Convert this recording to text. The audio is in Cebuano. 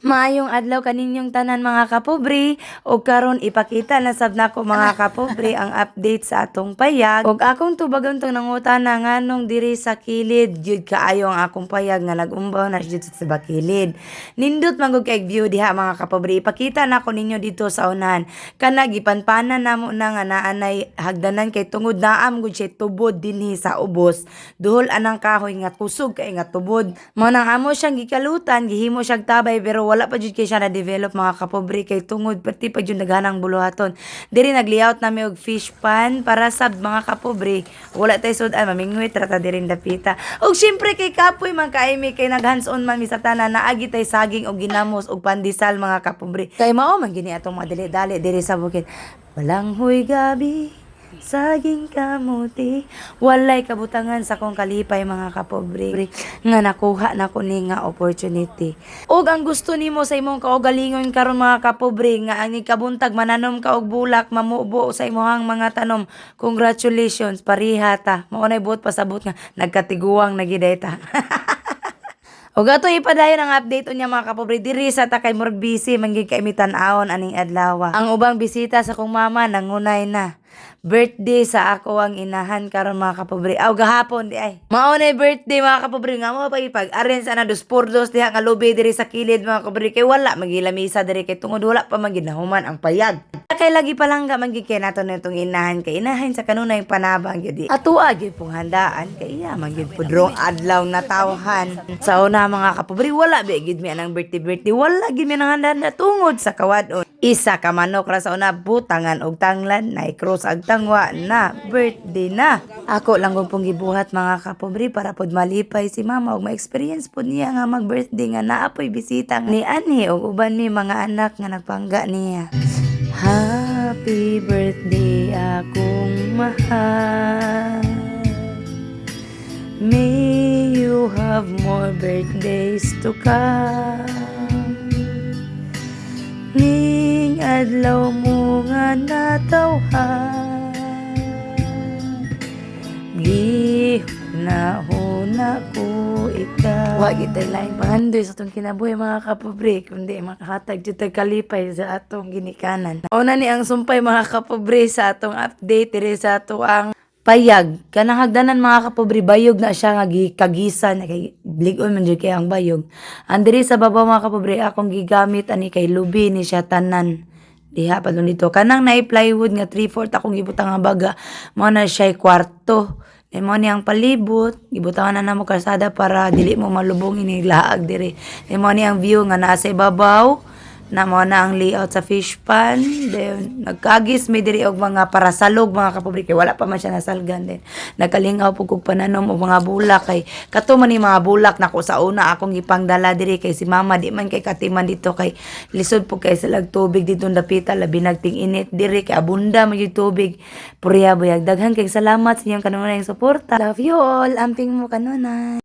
Maayong adlaw kaninyong tanan, mga kapobre. Og karon ipakita na sab nako, mga kapobre, ang update sa atong payag. Og akong tubagon tong nangutana nganong diri sa kilid gyud kaayo ang akong payag nga nag-umbaw na jud sa bakilid. Nindot man gud kay view diha, mga kapobre. Ipakita nako ninyo dito sa unahan. Kana gipanpanan namo na nga naanay hagdanan kay tungod naam gud siya tubod dinhi sa ubos. Duhol anang kahoy nga kusog kay nga tubod. Mao nang amo siyang gikalutan, gihimo siyang tabay, pero wala pa jud kay siya na develop, mga kapobre, kay tungod perti pa jud naghanang buluhaton. Diri naglayout nami og fish pan para sab, mga kapobre. Wala tay sud-an, mamingwit ra ta diri dapita. Og syempre kay kapoy man kay mi kay nag hands on man mi sa tanan, naagi tay saging og ginamos og pandesal, mga kapobre. Kay mao man gini atong mga dali-dali diri sa bukid. Balanghoy gabi, saging, kamuti, walay kabutangan sa kong kalipay, mga kapobre, nga nakuha na ko ni nga opportunity. Og ang gusto nimo sa imong kaugalingon karon, mga kapobre, nga ang ikabuntag mananom ka og bulak, mamubo sa imong mga tanom. Congratulations, pariha ta. Mao nay buot pasabot nga nagkatiguang na gyud ta. Og ato ipadayon ang update unya, mga kapobre, diri sa ta kay murag busy man gyud kay mi tan-awon aning adlaw. Ang ubang bisita sa kong mama nangunay na. Birthday sa ako ang inahan karon, mga kapobre. Aw, gahapon di ay. Mao na birthday, mga kapobre, nga mo pa ipag-arrange ana dos por dos diha nga lubi diri sa kilid, mga kapobre, kay wala magilamisa diri kay tungod wala pa man ginahuman ang payag. Kay lagi palangga man gyud kay nato nitong inahan kay inahan sa kanunay panabang gyud. Atua gyud pong handaan kay iya man gyud pudrong adlaw na tawhan. Sa una, mga kapobre, wala ba gyud mi anang birthday birthday, wala gyud mi anang handaan na tungod sa kawadon. Isa ka manok ra sa una, butangan og tanglan, na cross ag tangwa na birthday na. Ako lang kong pong gibuhat, mga kapobre, para pod malipay si mama og ma-experience pod niya nga mag-birthday nga naa poy bisita ni anhi og uban mi mga anak nga nagpangga niya. Happy birthday, akong mahal. May you have more birthdays to come. Ning adlaw mo nga natawhan, gihuna-huna ko ikaw. Wa gyud tay laing pangandoy sa atong kinabuhi, mga kapobre, kundi makahatag jud tag kalipay sa atong ginikanan. Una ni ang sumpay, mga kapobre, sa atong update diri sa ato ang payag. Kanang hagdanan, mga kapobre, bayog na siya nga gikagisa na kay blig-on man jud kay ang bayog. Ang diri sa babaw, mga kapobre, akong gigamit ani kay lubi ni siya tanan. Diha pa dito. Kanang na plywood nga 3/4 akong gibutang nga baga, mao na siya kwarto. Then mao ni ang palibot, gibutangan na namo kalsada para dili mo malubong ini laag diri. Then mao ni ang view nga naa sa ibabaw na mao na ang layout sa fish pond. Then nagkagis mi diri og mga parasalog, mga kapobre, kay wala pa man siya nasalgan din. Nagkalingaw pud kog pananom og mga bulak kay kato man ni mga bulak nako sa una akong gipangdala diri kay si mama di man kay katiman dito kay lisod pud kay sa tubig dito dapita, labi nagting init diri kay abunda man yung tubig. Puriya buyag, daghan kay salamat sa inyong kanunay suporta. Love you all. Amping mo kanunay.